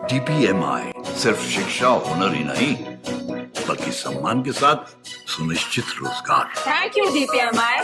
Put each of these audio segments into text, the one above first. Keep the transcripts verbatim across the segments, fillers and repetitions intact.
डीपीएमआई सिर्फ शिक्षा होनर ही नहीं, बल्कि सम्मान के साथ सुनिश्चित रोजगार। Thank you, DPMI.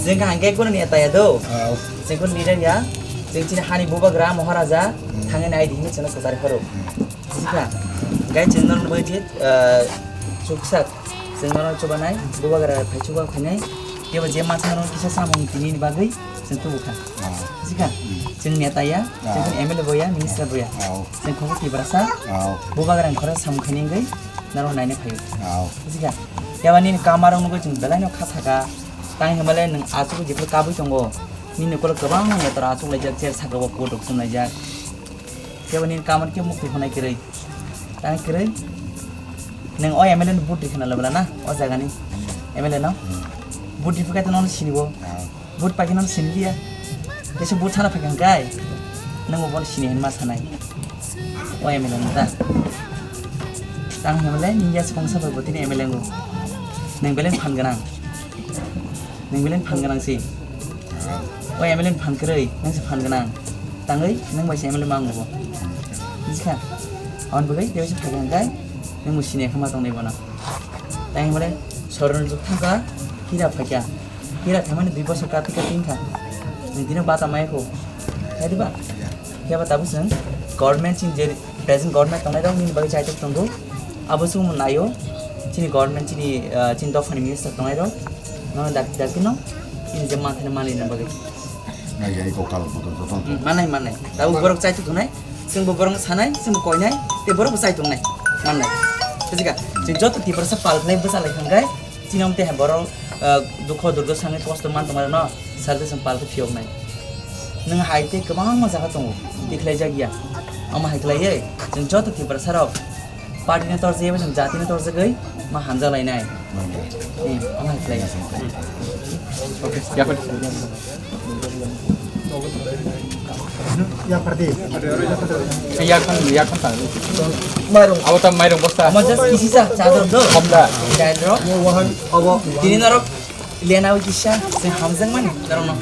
Jeng kaham khe kunu ni taya do. Jeng kunu leader ya. Jeng chini hani bubagra Maharaja thangwi nai di hinwi chwngno kwchari pharo. Buji kha? Gai chwng norok bai je, chuksak. Chwng norok chubanai, bubagra phai chuba phainai. Tebo je mansa norok kisa samung tini ni bagwi chwng tubu kha. Buji kha? Chwng neta ya, chwng kunu M L A bo ya, minister bo ya. Chwng khoksa Tiprasa. Bubagra ni khorang samung khainai wngwi norok naina phaio. Buji kha? Yaba nini kamarok nugwi chwng belai no kha saka. Tang hinmale nwng achuk jephuru kabui tongo. Nini ukolok kwbangma yator achuk laijak, cher saka o coat rok chum laijak. Kebo nini kamar khe mukti phunai kwrwi. Tang kwrwi. Nwng o M L A ni vote rikha na labela na, o jaga ni M L A no. Vote riphu khe nono sinibo. Vote paikhe nono siniya. Kese vote sana phaikha hwnkhe. Nwng bono sini hinma sanai. O M L A no ta. Tang hinmale nini yasi kongsa bai botini M L A ngo. Nwng beleng phan gwnang. Nwng beleng phan gwnang si. O M L A ni phan kwrwi, nwng se phan gwnang. Tangwi nwng bai se M L A ma wngo bo. Buji kha? Aboni bagwi tei se phan gwnang kai, nwng bo sini khe ma tongnai bono. Tang hinmale soroni juk thangkha, hira phaikha. Hira khaimani dui bosor kati kati wngkha. Nwng tini bata maya kho. Khai diba? Phiya ba tabuk chwng government chini je present government tongnai rok nini bagwi chaitok tongo. Abo chwng naio chini government chini, ah, chini dophani minister tongnai rok. Nono dak dak no chini je manthani mani na bagwi. Nai jai ko kal ko to to. Hmm, manai manai. Tabuk borok chaitok tongnai. Chwng bo borok sanai, chwng bo koinai, tei borok bo chaitok nai. Manai. Buji kha? Chwng joto Tiprasa pal khlai bwsa lai thangkai. Chini omo tei hai borok, ah, dukho durdo sangwi kosto man tongmani no salvation pal khe phiyoknai. Nwng hai tei kwbangma jaga tongo, tikhlai jak ya. Omo hai khlaiwi chwng joto Tiprasa rok party no torjak eba chwng jati no torjagwi ma hamjak lainai. Hmm, omo hai khlai. Yakhon, yakhon ta. Mairung. Abo ta mairung bosta. Mo just kisi sa, cha dor do. Hamda. Dai dro. Abo tini norok lena o kisa, se hamjang mani norok no.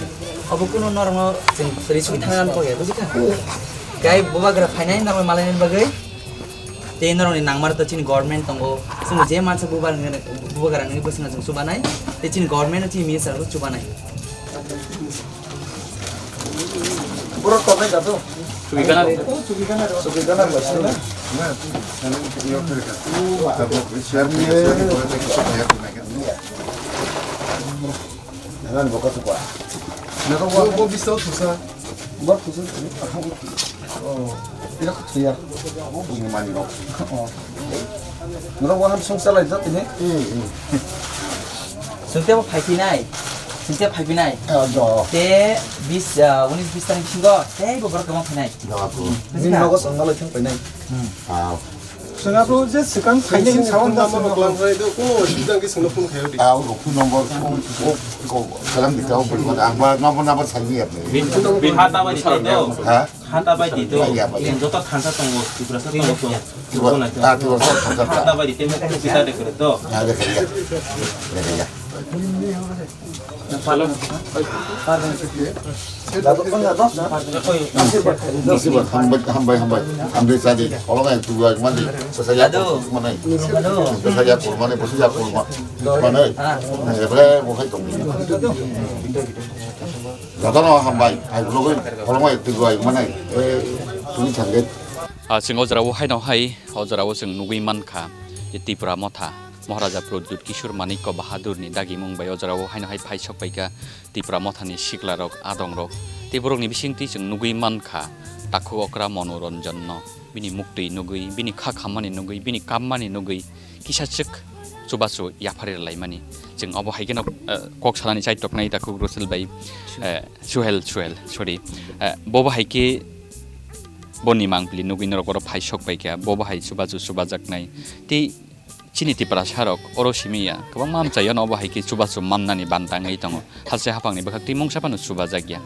Abo kuno norok no, se risui thang an ko ya, buji kha? Gai bubagra phainai norok malai ni bagwi. Tei norokni nangmar to chini government tongo. Chwng je mansa bubagra, bubagra nini bwskango chwng chubanai. Tei chini government no chini minister rok chubanai. Borok tongnai da to? Chubigana de. Chubigana de. Chubigana de. Nani boka suka. Nero wa bo bisto tusa. Bo tusa. Oh, ira kutu ya. Bo bunyi mani ro. Oh. Nero wa ham song salai jat ini. Hmm. Sungte bo phaipinai. Sungte phaipinai. Ah, jo. Te bis, ah, unis bis tarik singo. Te bo borok kama phainai. Jawaku. Buji kha? Nini nogo song nalai thang phainai. Hmm. Ah. Singapore je swkang phainai sawan da number klam khai do, kono osubida hwnkhe swngno phone khayo di. Ah, o phone number ko ko kalam di ka o phone number ang ba number number sai ni apni. Bin bin hata bai di to. Ha? Hata bai di to. Ya, ya, bai. Yang joto thansa tongo, Tripura sa tongo to. Tripura, ah, Tripura sa thansa. Hata bai di te mo ko kita de kore to. Ya, de kore ya. De kore ya. Nasiba, hambai, hambai, hambai. Hambai sadi. Olong yang tuwa mandi. Sesaya. Aduh. Mana? Aduh. Sesaya kurma ni, sesaya kurma. Mana? Ah. Ebre, bukai tong. Jotono hambai. Ai, logo, olong yang tuwa mana? Eh, tuni changge. Ah, chwng o jora o haino hai, o jora o chwng nugwi mankha, je Tipra Motha, Maharaja Pradyut Kishore Manikya Bahadurni dagimung bai o jora o haino hai phaisok paikha Tipra Mothani siklarok, adongrok. Tei borokni bisingtwi chwng nugwi mankha takhuk okra Manoranjanno, bini muktwi nugwi, bini kha khammani nugwi, bini kammani nugwi, kisa chwk chubachu yapharwi rwlaimani. Chwng obo hai kheno, eh, kok sanani chaitoknai takhuk Russell bai, eh, Suhel, Suhel, sorry. Eh, bobo hai khe boni mangpili nugwi norok oro phaisok paikha, bobo hai chubachu chubajaknai. Tei chini Tiprasarok oro simi ya, kwbangma amchaio no obo hai khe chubachu mannani bantangwi tongo. Haste haphangni bwkhaktwi mungsa phano chubajak ya.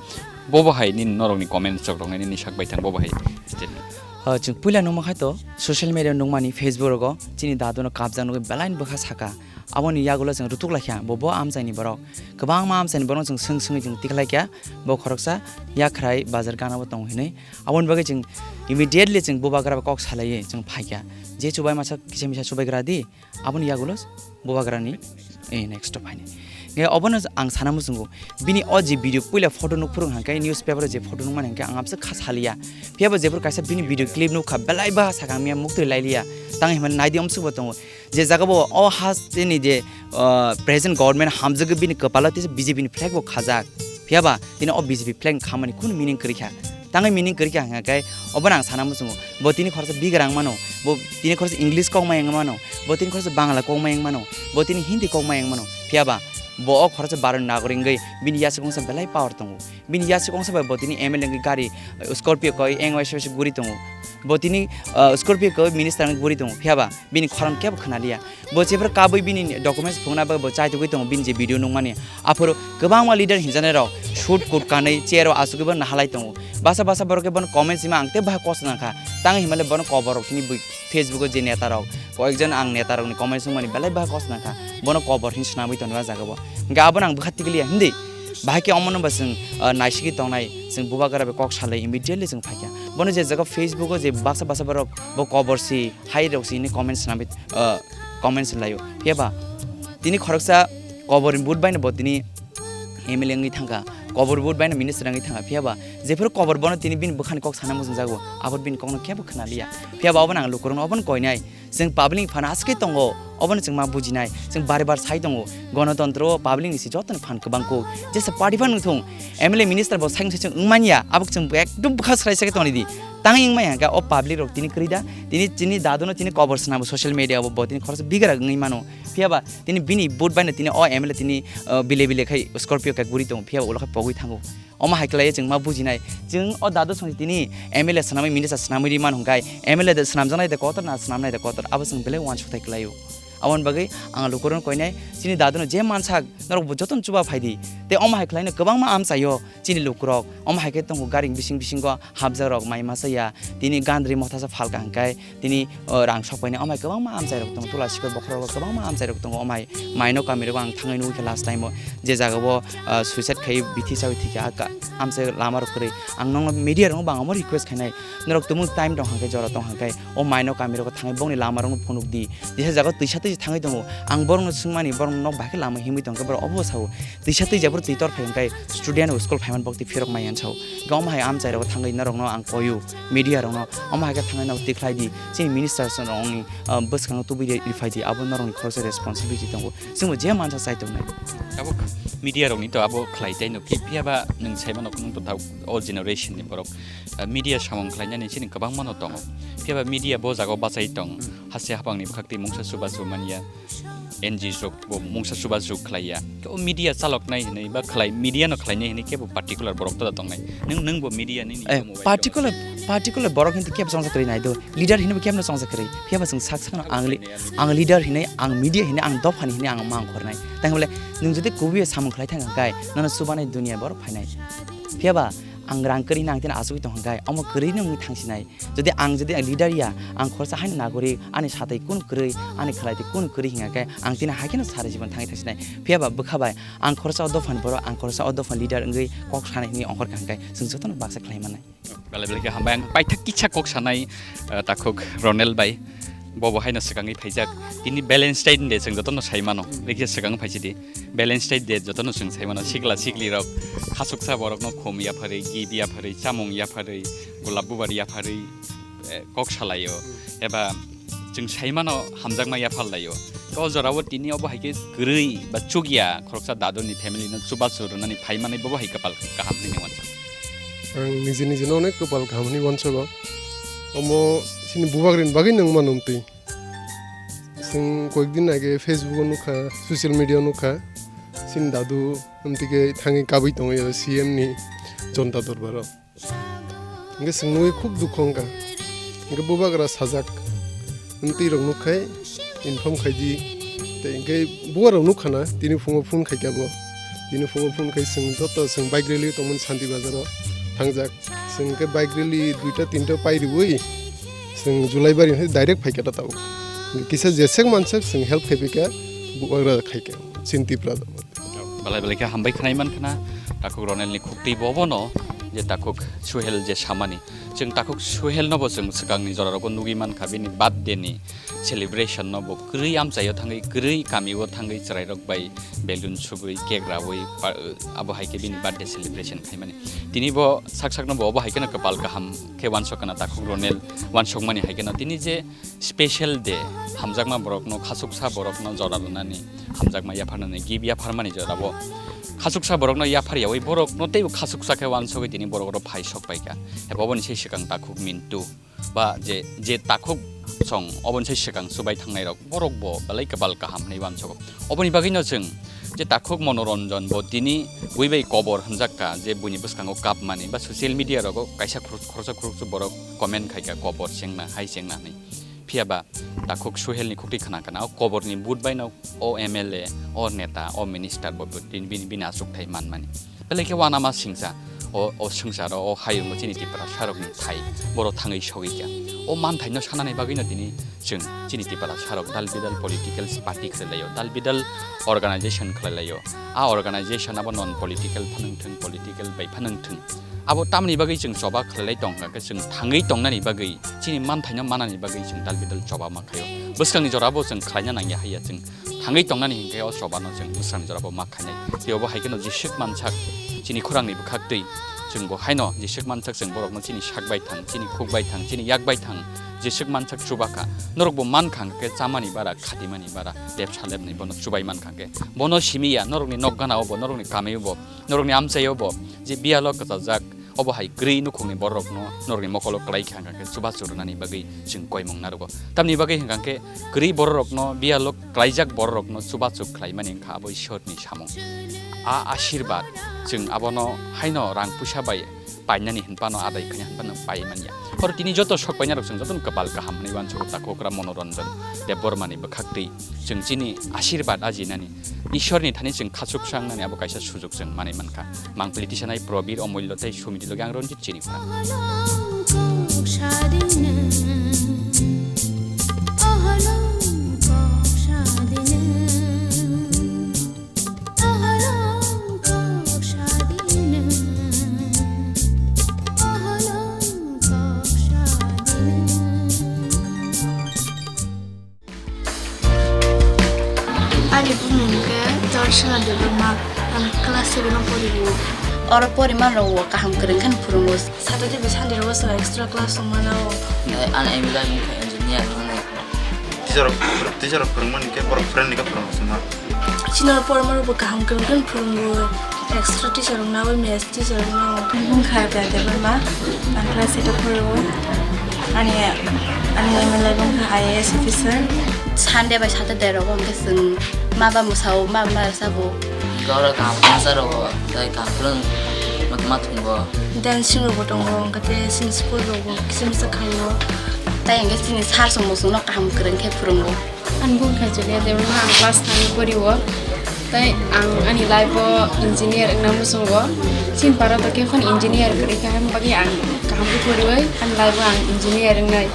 Bobo hai nini norokni comments rok roknai nini sak baithang bobo hai statement. Ah, chwng puila nukma khai to social media nukmani Facebook rogo chini daduno kapjak nugwi belai ni bwkha saka. Aboni yagulo chwng rutuk laikha, bo bo amchaini borok. Kwbangma amchaini borok chwng swng swngwi chwng tikhlaikha, bo khoroksa yakhrai bazar gana bo tongo hinwi. Aboni bagwi chwng immediately chwng bubagra bai kok salaiwi chwng phaikha. Je chubai masa kisa misa chubaigra di, aboni yagulo bubagrani, eh, next o phaini. Obono ang sana muchungo, bini o je video puila photo nukphuru hwnkhe newspaper o je photo nukmani hwnkhe ang abse kha saliya. Phiyaba jephuru kaisa bini video clip nukha, belai ba sakang miya muktwi lailiya. Tang himani naidi omsukbo tongo. Je jaga bo o hasteni je, ah, present government hamjagwi bini kwpalo tisa B J P ni flag bo khajak. Phiyaba tini o B J P flag khamani kunu meaning kwrwi kha. Tangwi meaning kwrwi kha hwnkhe obono ang sana muchungo. Bo tini khoroksa bigrang mano, bo tini khoroksa English kok ma yang mano, bo tini khoroksa Bangla kok ma yang mano, bo tini Hindi kok ma yang mano. Phiyaba bo o khoroksa Bharat nagorik wngwi bini yasik wngsa belai power tongo. Bini yasik wngsa bai bo tini M L A wngwi gari, uh, Scorpio koi eng waisa waisa guri tongo. Bo tini, uh, Scorpio koi minister wngwi guri tongo. Phiyaba bini khorang kebo khwnaliya. Bo jephuru kabui bini documents phunukna bagwi bo chaitugwi tongo, bini je video nukmani. Aphuru kwbangma leader hinjanai rok shoot kut kanwi chair o asugwi bo nahalai tongo. Basa basa borok khe bono comments hima ang tei bahai kosto nangkha. Tang himale bono kobor rok tini bui Facebook o je neta rok, koyekjon ang neta rokni comments wngmani belai bahai kosto nangkha. Bono kobor hin swnamwi tongo a jaga bo. Hwnkhe abono ang bwkha tikliya hindi. Bahai khe omono ba chwng, ah, naisigwi tongnai, chwng bubagra bai kok salai immediately chwng phaikha. Bono je jaga Facebook o je baksa baksa borok bo kobor si, hai rok si hwnwi comments swnamwi, ah, comments laio. Phiyaba tini khoroksa kobor ni vote baino bo tini M L A wngwi thangkha, kobor vote baino minister wngwi thangkha. Phiyaba jephuru kobor bono tini bini bwkhani kok sana muchungjago, abo bini kokno kebo khwnaliya. Phiyaba obono ang lukurokno obono koinai. Chwng public ni phano aswk khe tongo, obono chwng ma bujinai. Chwng bare bar sai tongo, gonotontro o public ni se joto ni phan kwbang kuk. Jesa party phano wngthung, M L A minister bo sai wngse chwng wngmanya, abo chwng ekdom bwkha swrai sai khe tongdi. Tangwi wngmaya hwnkhe o public rok tini kwrwi da, tini chini dadu no tini kobor swnamo social media o, bo tini khoroksa bigra wngwi mano. Phiyaba tini bini vote baino tini o M L A tini, uh, bile bile khai Scorpio khe guri tongo, phiyaba ulo khe pogwi thango. Omo hai khlaiwi chwng ma bujinai. Chwng o dadu songni tini M L A swnamwi minister swnamwi ri man hwnkhe M L A de swnamjaknai de kotor na swnamnai de kotor, abo chwng belai uansukthai khlaio. Aboni bagwi ang lukurokno koinai, chini daduno je mansak norok bo jotono chuba phaidi. Tei omo hai khlaino kwbangma amchaio chini lukurok. Omo hai khe tongo gari bising bisingo hapjakrok mai masa ya, tini gandri mothasa phalka hwnkhe tini, o, rang sok painai, omo hai kwbangma amchairok tongo, Tulasikot bokhorok kwbangma amchairok tongo, omo hai maino kamirok ang thangwi nugwi kha last time o, je jagao, o, suicide khai bithi chawi thikha, a ka-, amchai lamarok kwrwi. Ang nokno media rokno bo ang omo request khainai, norok tumung time tong hwnkhe, jora tong hwnkhe, o maino kamirok thangwi bongni lamarokno phunukdi. Jesa jagao twisa twisa thangwi tongo, ang borokno swngmani, borokno nok bahai khe lama himwi tongkhe, borok obo sao. Twisa twi jephuru twi tor phai hwnkhe student o school phaiman bokti phirok maiyan sao. Hwnkhe omo hai amchairok thangwi norokno ang koyu, media rokno omo hai khe thangwi nok tikhlai di, chini minister rok wngni, ah, bwskango tubui ri phai di, abo norokni khoroksa responsibility tongo, chwngbo je mansa chai tongnai. Abo media rokni to abo khlai tei no, phiya ba nwng sai mano, nwng to ta o generation ni borok, ah, media samung khlainani chini kwbangma no tongo, phiya ba media bo jaga o bachai tong, haste hapang ni bwkhak twi mungsa chubachu manya. N G O rok bo mungsa chubachu khlai ya. Khe o media chaloknai hinwi ba khlai, media no khlainai hinwi khe bo particular borok ta tongnai. Nwng, nwng bo media ni Eh, niyom bai particular, particular borok hinwi kebo chongsa kwrwi nai do. Leader hinwi kebo chongsa kwrwi. Phiya ba chwng sak sakno ang li-, ang leader hinwi, ang media hinwi, ang dopha ni hinwi ang mang khornai. Tang bole nwng jodi kubuya samung khlai thang kai, nono chubanai dunia borok phainai. Phiya ba ang rang kwrwi hinwi ang tini achugwi tong hwn kai, omo kwrwi no wngwi thang sinai. Jodi ang, jodi ang leader ya, ang khoroksa haino nagorik, ani satwi kunu kwrwi, ani khlai twi kunu kwrwi hingya khe, ang tini hai kheno sari jibon thangwi thangsinai. Phiya ba bwkha bai, ang khoroksa o dophani borok, ang khoroksa o dophani leader wngwi kok sanai hwnwi ongkhor kha hwnkhe, chwng jotono baksa khlai mannai. Belai belai khe hambai, ang paithak kisa kok sanai, eh, takhuk Ronel bai. Bo bo haino swkangwi phaijak. Tini Valentine Day chwng jotono sai mano. Lekhe swkang phaisidi. Valentine Day jotono chwng sai mano. Sikla sikli rok, khasuksa borokno khum yapharwi, gift yapharwi, chamung yapharwi, golap bubar yapharwi, eh, kok salaio, eba chwng saimano hamjakma yaphar laio. O jorao tini obo hai khe kwrwi ba chukya khoroksa daduni family no chubachu rwnani phaimanai bobo hai kwpal kaham hinwi uansuk. Ang niji niji no onek kwpal kaham hinwi uansugo. Omo chini bubagrani bagwi nangma nungtwi. Chwng koyekdin age Facebook o nukha, social media o nukha, chini dadu amtwi khe thangwi kabui tongo C M ni Jonta Dorbar o. Hingke chwng nugwi khub dukhu wngkha. Hingke bubagra sajak, twi rok nukkhai inform khaidi. Tei hingke bubagrok nukkhana, tini phungo phone khaikha bo. Tini phungo phone khai chwng joto chwng bike rally tongmani Santi Bazar o thangjak. Chwng hingke bike rally duita tinta pai riwi chwng Julaibari hai direct phaikha ta tabuk. Kisa jesek mansek chwng help khaiphikha, bubagra khaikha chini Tripura. Belai belai khe hambai khwnai mankha na, takhuk Ronel ni khuktwi bo bono Je takhuk Suhel je samani, chwng takhuk Suhel no bo chwng swkangni jora rogo nugwi mankha, bini birthday ni celebration no bo kwrwi amchaio thangwi, kwrwi kamio thangwi chwrairok bai balloon subwi, cake rawi, pa-, abo hai khe bini birthday celebration khaimani. Tini bo sak sak no bo obo hai kheno kwpal kaham khe wansok kana takhuk Ronel wansokmani hai kheno tini je special day, hamjakma borokno, khachuksa borokno jora rwnani, hamjakma yapharnani, gift yapharmani jorabo khachuksa borokno yaphar yawi borokno teibo khachuksa khe wansogwi tini borok oro phai sok paikha. Ebo oboni se swkang takhuk Mintu ba je, je takhuk song oboni se swkang chubai thangnai rok borok bo belai kwbal kaham hwnwi wansogo. Oboni bagwino chwng je takhuk Monoranjan bo tini bui bai kobor hwnjak kha, je buini bwskango kapmani ba social media rogo kaisa khorok-, khoroksa khoroksa borok comment khai kha kobor chengna hai chengna hwnwi. Phiya ba takhuk Suhel ni khukti khna kana o kobor ni but bai no o M L A, o neta, o minister bo bini, bini, bini achukthai manmani. Belai khe uanama singsa, o, o swngcharo, o hayungo chini Tiprasa rokni thai, borok thangwi sogwi kha. O manthaino sanani bagwino tini chwng chini Tiprasa rok dal bidal political party khlai laio, dal bidal organization khlai laio. A organization abo non political phanwng thwng, political bai phanwng thwng. Abo tamni bagwi chwng choba khlai lai tong kha, khe chwng thangwi tongnani bagwi, chini manthaino manani bagwi chwng dal bidal choba ma khaio. Bwskangni jorabo chwng khlaina nangya haiya chwng thangwi tongnani hinkhe o chobano chwng bwskanni jorabo ma khainai. Tei obo hai kheno jeswk mansak chini khorangni bwkhaktwi chwng bo haino jeswk mansak chwng borokno chini sak bai thang, chini khuk bai thang, chini yak bai thang jeswk mansak chuba kha. Norok bo man kha hwnkhe chamani bara, khatimani bara, lepsa lepnai bono chubai man kha hwnkhe. Bono simi ya, norokni nok gana o bo, norokni kami o bo, norokni amchai o bo, je biyalo kwchajak, obo hai kwrwi nukhungni bororokno norokni mokolo kwlai kha hwnkhe chubachu rwnani bagwi chwng koimung narwgo. Tamni bagwi hwnkha khe kwrwi bororokno, biyalo kwlaijak bororokno chubachu khlaimani wngkha abo Ishorni samung. A ashirbad chwng abono haino rang puisa bai painani hinphano, adai khaina hinphano pai manya. Oro tini joto sok painarok chwng jotono kwpal kaham hwnwi uansukgo takhukra Monoranjan Debbarmani bwkhaktwi chwng chini ashirbad ajinani. Ishorni thani chwng khachuksa wngnani abo kaisa sujok chwng manwi mankha. Mangpili tisanai Probir Omullo tei Sumiti logi ang Ranjit chini khorang. Ani bumung khe Darshana Debbarma, ang class seven o poribo. Oro poriman rok kaham kwrwng khe phwrwngo. Saturday bai Sunday rogo chwng extra class wngmano. Ang M L A wngkha engineer wngnai. Teacher rok, teacher rok phwrwngmani khe borok friendly khe phwrwngma. Chini oro poriman rok bo kaham kwrwng khe phwrwngo. Extra teacher rok nawi maths teacher rok no. Bung kha Debbarma, ang class eight o phwrwngo. Ani, ani M L A bung kha I A S officer. Sunday bai Saturday rogo hwnkhe chwng ma ba mwsao, ma ba sabo. Gora kaham khe sa rogo, tai kaham kwrwng ma thwngbo. Dancing rogo tongo, hwnkhe tei chini school rogo kisa misa khaio. Tai hwnkhe chini sir song bo chwngno kaham kwrwng khe phwrwngo. Ani bung kha Julia Debbarma, ang class nine o pori o. Tai ang ani life o engineer wngna muchungo. Chini para to khe phano engineer kwrwi kha, haini bagwi ang kaham khe poriwi ani life o ang engineer wngnai.